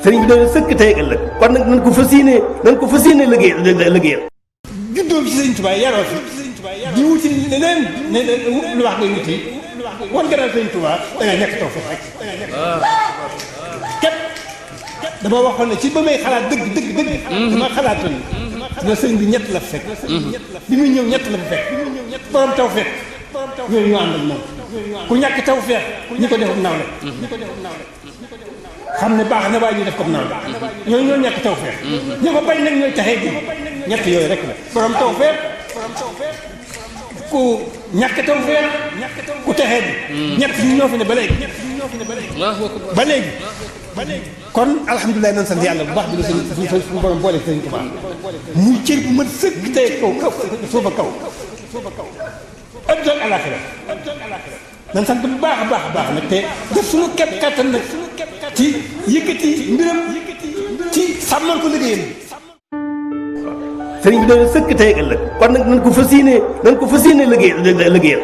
sëriñ bi doon sëkk tey ak ëllëg kon nag nañ ko fas yéene liggéeyal juddoo ci sëriñ Tuubaa yaroo fi di wuti leneen ne lu wax ngay wuti wan gannaaw sëriñ Tuubaa da nga ñàkk taw foofu rek képp dama waxoon ne ci ba may xalaat dëgg dama xalaatoon ne sëriñ bi ñett la fekk bi muy ñëw ñett la fi fekk borom taw fekk ñooñu ñoo ànd ak moom ku ñàkk taw fekk ñi ko defam nawle xam ne baax na waaye ñu def comme nawle ñooñu ñoo ñàkk taw fekk ñi ko bañ nag ñooy taxee ji ñett yooyu rek la borom taw fekk ku ñàkk taw fekk ku taxee ji ñett ñi ñoo fi ne ba léegi ba léegi kon alhamdulilah nan sant yàlla bu baax bi la suñu borom boole sëriñ Tuubaa muy cër bu mën sëkk tey kaw suufa kaw adduna ak alaxira nan sant bu baax a baax nag te def suñu képp kattan nag ci yëkkati mbiram ci sàmmal ko liggéeyam sëriñ bi doon sëkk tey ak ëllëg kon nag nañ ko fas yéene liggéeyal